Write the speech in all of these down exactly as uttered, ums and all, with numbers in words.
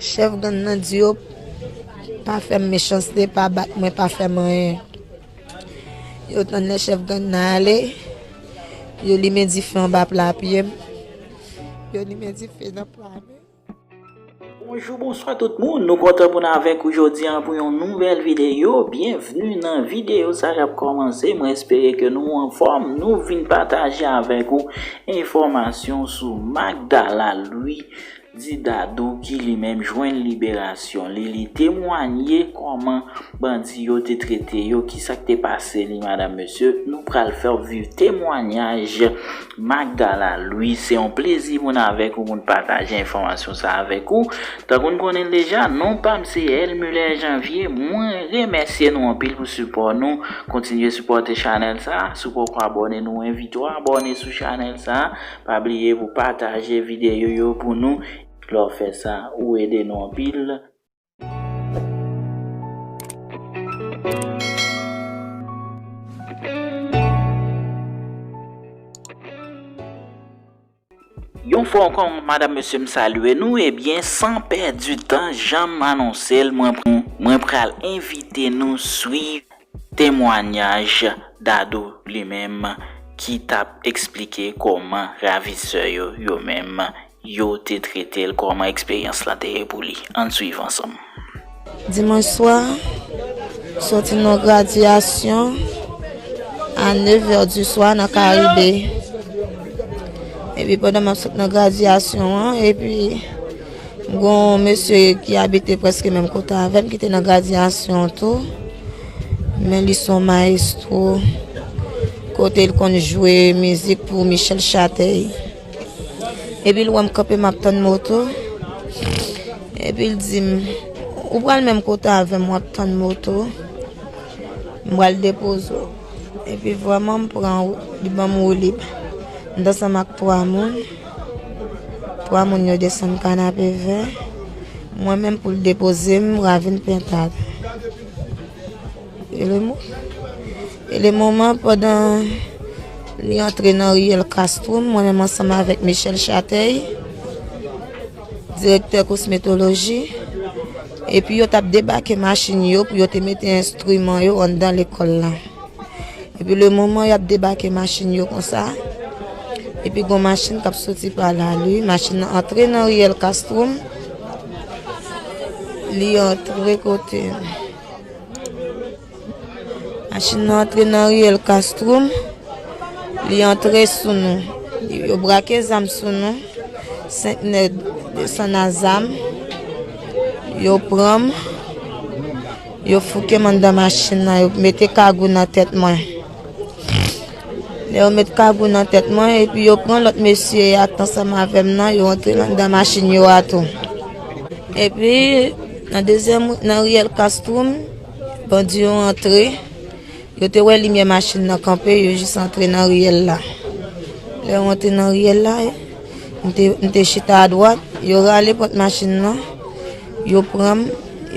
Chèf gang nan di yo pa fè m mechanste, pa bat mwen, pa fè m anyen. Yo tann lè chèf gang nan ale, yo limen dife anba pla pye m. Yo limen dife nan pla men. Bonjou, bonswa tout moun. Nou kontan pou n avèk ou jodi a pou yon nouvèl videyo. Byenvni nan videyo sa k ap kòmanse. Mwen espere ke nou anfòm. Nou vin pataje avèk ou enfòmasyon sou Magdala Louis, di Dadou, ki li menm jwenn liberasyon li. Li temwanye kòman bandi yo te trete yo, kisa k te pase li, madanm, mesye. Nou pral fè w viv temwanyaj Magdala Louis. Se yon plezi pou n avèk ou, pou n pataje enfòmasyon sa avèk ou. Tankou n konnen l deja, non pa m se Elmuler Janvier. Mwen remèsye nou anpil pou sipò nou. Kontinye sipòte chanèl sa. Si w poko abòne, nou envite w abòne sou chanèl sa. Pa bliye pou pataje videyo yo pou nou. Lè w fè sa, ou ede nou anpil. Yon fwa ankò, madanm, mesye, m salye nou. Ebyen, san pèdi tan, jan m anonse l, mwen, mwen pral envite nou swiv temwanyaj Dadou li menm, ki t ap eksplike kòman ravisè yo, yo menm, yo te trete l, kòman eksperyans lan te ye pou li. Ann swiv ansanm. Dimanch swa, soti nan gradyasyon a nevè di swa nan Karibe. Epi pandan m ap sot nan gradyasyon an, epi gon mesye ki abite prèske menm kote avè m ki te nan gradyasyon an tou. Men li se yon mayestwo kote l konn jwe mizik pou Michel Chatèy. Epi l wè m kanpe, m ap tann moto. Epi l di m, "Ou pral menm kote avè m, w ap tann moto. M pral depoze w." Epi vrèman, m pran, li ban m woulib. M t ansanm ak twa moun. Twa moun yo desann Kanapevè. Mwen menm pou l depoze m, Ravin Pentad. E le mo-, e le moman, pandan li antre nan riyèl Castrum, mwen menm ansanm avèk Michel Chatèy, direktè kosmetoloji, epi yo t ap debake machin yo pou yo te mete enstriman yo anndan lekòl la. Epi le moman y ap debake machin yo konsa, epi gon machin k ap soti pa lari, machin nan antre nan riyèl Castrum, li antre kote. Machin nan antre nan riyèl Castrum, li antre sou nou. Yo brake zam sou nou. Senk nèg desann a zam. Yo pran m. Yo fouke m anndan machin nan. Yo mete kagou nan tèt mwen. Lè yo met kagou nan tèt mwen, epi yo pran lòt mesye a k t ansanm avè m nan, yo antre anndan machin yo a tou. Epi, nan dezyèm, nan riyèl Castrum, bandi yo antre, yo te wè limyè machin nan kanpe, yo jis antre nan riyèl la. Lè yo antre nan riyèl la, m te, m te chita adwat, yo rale pòt machin nan, yo pran m,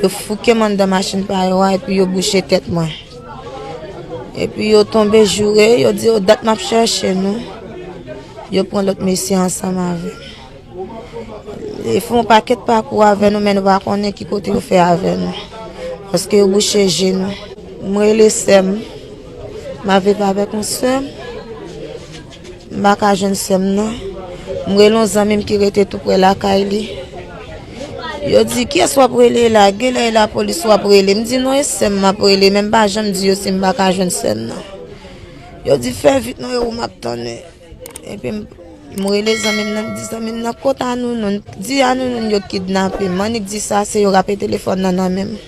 yo fouke m anndan machin pa yo a, epi yo bouche tèt mwen. Epi yo tonbe joure, yo di yo dat m ap chèche nou. Yo pran lòt mesye ansanm avè m. Yo fè yon pakèt pakou avè nou, men nou pa konnen ki kote yo fè avè nou. Paske yo bouche je nou. M rele sè m. M ap viv avèk yon sè m. M pa ka jwenn sè m nan. M rele yon zanmi m ki rete tou prè lakay li. Yo di, "Kiyès w ap rele la? Genlè e lapolis w ap rele." M di, "Non, e sè m m ap rele, men m pa janm di yo si m pa ka jwenn sè m nan." Yo di, "Fè vit non, e ou m ap tann wi." Epi m, m rele zanmi m nan, m di, "Zanmi m nan, kot Anounoun?" Di Anounoun yo kidnape m. M annik di sa, se yo rape telefòn nan nan men m.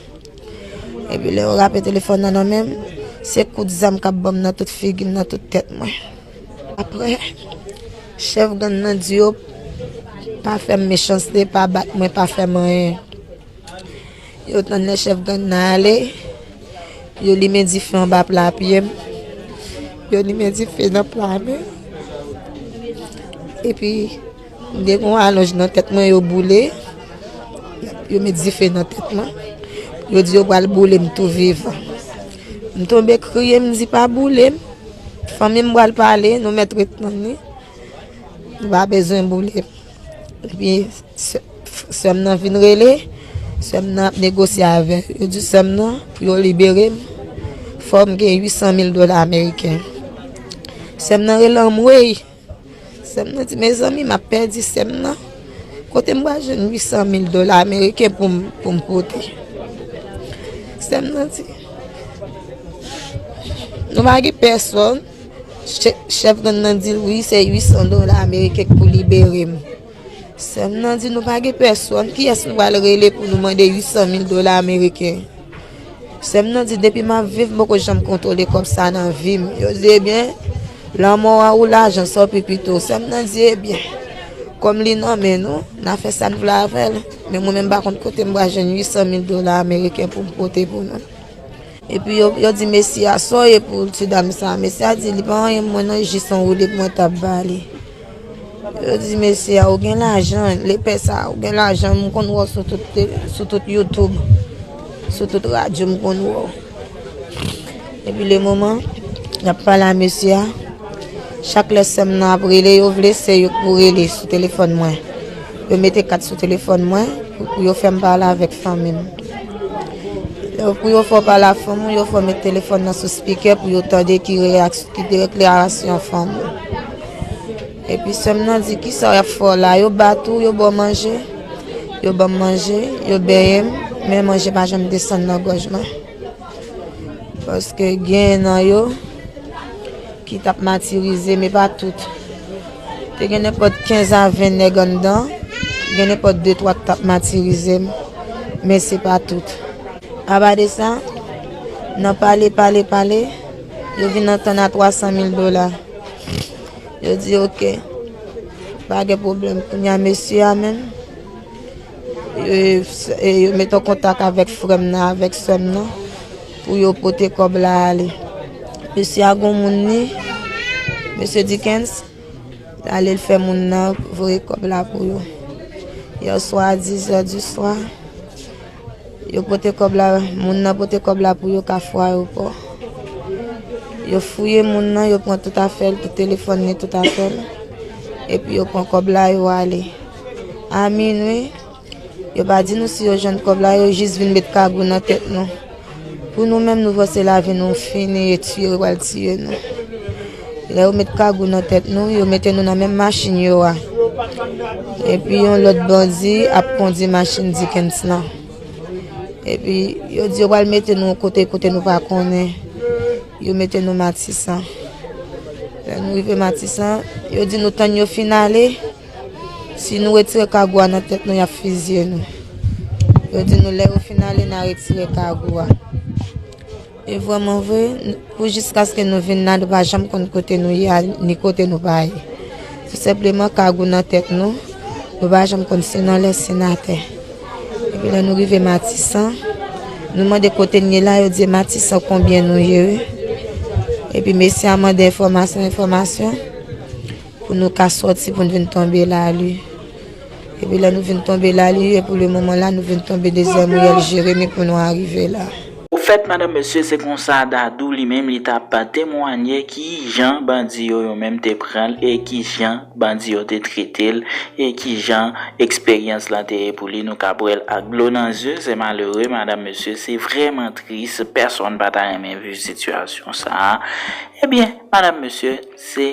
Epi lè yo rape telefòn nan nan men m, se kout zam k ap ban m nan tout figi m, nan tout tèt mwen. Apre, chèf gang nan di yo pa fè m mechanste, pa bat mwen, pa fè m anyen. Yo tann lè chèf gang nan ale, yo limen dife anba pla pye m. Yo limen dife nan pla men. Epi, m te gen yon alonj nan tèt mwen, yo boule. Yo met dife nan tèt mwen. Yo di yo pral boule m tou vivan. M tonbe kriye, m di, "Pa boule m. Fanmi m pral pale, nou mèt ret tann li. Nou pa bezwen boule m." Epi, sè, Sè m nan vin rele, sè m nan ap negosye avè yo. Yo di sè m nan pou yo libere m, fò m gen uit san mil dola ameriken. Sè m nan rele anmwey. Sè m nan di, mezanmi, m ap pèdi sè m nan. Kote m pral jwenn uit san mil dola ameriken pou m, pou m pote? Sè m nan di, nou pa gen pèsòn. Chè-, chèf gang nan di l, wi, se uit san dola ameriken k pou libere m. Sè m nan di, nou pa gen pèsòn. Kiyès nou pral rele pou nou mande uit san mil dola ameriken? Sè m nan di, depi m ap viv, m poko janm kontwole kòb sa nan vi m. Yo di, ebyen, lanmò a ou lajan, sa w pi pito. Sè m nan di, ebyen, kòm li nan men nou, n a fè sa n vle avè l. Men mwen menm, m pa konn kote m pral jwenn uit san mil dola ameriken pou m pote pou nou. Epi yo, yo di mesye a, sa w ye pou ti dam sa? Mesye a di, li pa anyen mwen non, jis yon woulib mwen t ap ba li. Yo di mesye a, ou gen lajan, lepè sa, ou gen lajan, m konn wè w sou tout te-, sou tout YouTube, sou tout radyo, m konn wè w. Epi le moman y ap pale a mesye a, chak lè sè m nan ap rele, yo vle se yo k pou rele sou telefòn mwen. Yo mete kat sou telefòn mwen pou, pou yo fè m pale avèk fanmi m. Lè pou yo fè w pale a fanmi w, yo fè w met telefòn nan sou spikè pou yo tande ki reyaks-, ki deklarasyon fanmi w. Epi sè m nan di, kisa y ap fè w la? Yo bat ou, yo ba w manje? Yo ban m manje, yo benyen m, men manje pa janm desann nan gòj mwen. Paske gen nan yo ki t ap matirize, men pa tout. Te gen nenpòt kenz a ven nèg anndan, gen nenpòt de twa k t ap matirize m, men se pa tout. Apa de sa, nan pale, pale, pale, yo vin antann a twa san mil dola. Yo di, oke, pa gen pwoblèm. Kounye a, mesye a menm, e, e, yo mete an kontak avèk frè m nan, avèk sè m nan, pou yo pote kòb la ale. Mesye a gon moun li, mesye Dickens, l ale l fè moun nan voye kòb la pou yo. Yè swa, a dis zè di swa, yo pote kòb la, moun nan pote kòb la pou yo Kafou Ayewopò. Yo fouye moun nan, yo pran tout afè l, tout telefòn li, tout afè l. Epi yo pran kòb la, yo ale. A minwi, yo pa di nou si yo jwenn kòb la, yo jis vin met kagou nan tèt nou. Pou nou menm, nou panse lavi nou fini e tiye yo pral tiye nou. Lè yo met kagou nan tèt nou, yo mete nou nan menm machin yo a. Epi yon lòt bandi ap kondui machin Dickens lan. Epi yo di yo pral mete nou kote, kote nou pa konnen. Yo mete nou Matisan. Lè nou rive Matisan, yo di nou tann yo fin ale. Si nou retire kagou a nan tèt nou, y ap fizye nou. Yo di nou lè yo fin ale, n a retire kagou a. E vrèman vre, n-, pou jiskaske nou vin la, nou pa janm konn kote nou ye a, ni kote nou pa ye. Tou senpleman, kagou nan tèt nou, nou pa janm konn si n anlè, si n atè. Epi lè nou rive Matisan, nou mande kote n ye la, yo di Matisan konbyen nou ye, wi. Epi mesye a mande enfòmasyon, enfòmasyon, pou nou ka sòti, pou n vin tonbe lali. Epi lè nou vin tonbe lali, e pou le moman la, nou vin tonbe dezyèm riyèl Jeremi pou nou arive la. Ofèt, madanm, mesye, se konsa Dadou li menm, li t ap temwanye kijan bandi yo, yo menm te pran l e kijan bandi yo te trete l e kijan eksperyans lan te ye pou li. Nou ka wè l ak dlo nan zye, se malere, madanm, mesye, se vrèman tris, pèsonn pa ta renmen viv sitiyasyon sa a. Ebyen, madanm, mesye, se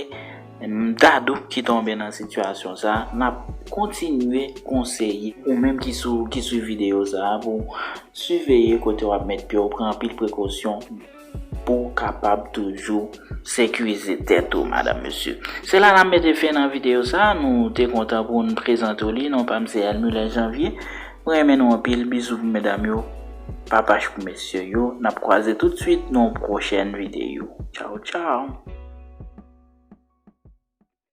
Dadou ki tonbe nan sitiyasyon sa, n ap kontinye konseye ou menm ki sou, ki swiv videyo sa pou siveye kote w ap met pye w, pran anpil prekosyon pou w kapab toujou sekirize tèt ou, madanm, mesye. Se la n ap mete fen nan videyo sa, nou te kontan pou n prezante w li, non pa m se Elmule Janvier. Mwen renmen nou anpil, bizou pou medam yo, papach pou mesye yo, n ap kwaze toutswit nan yon pwochèn videyo. Tchaw, tchaw.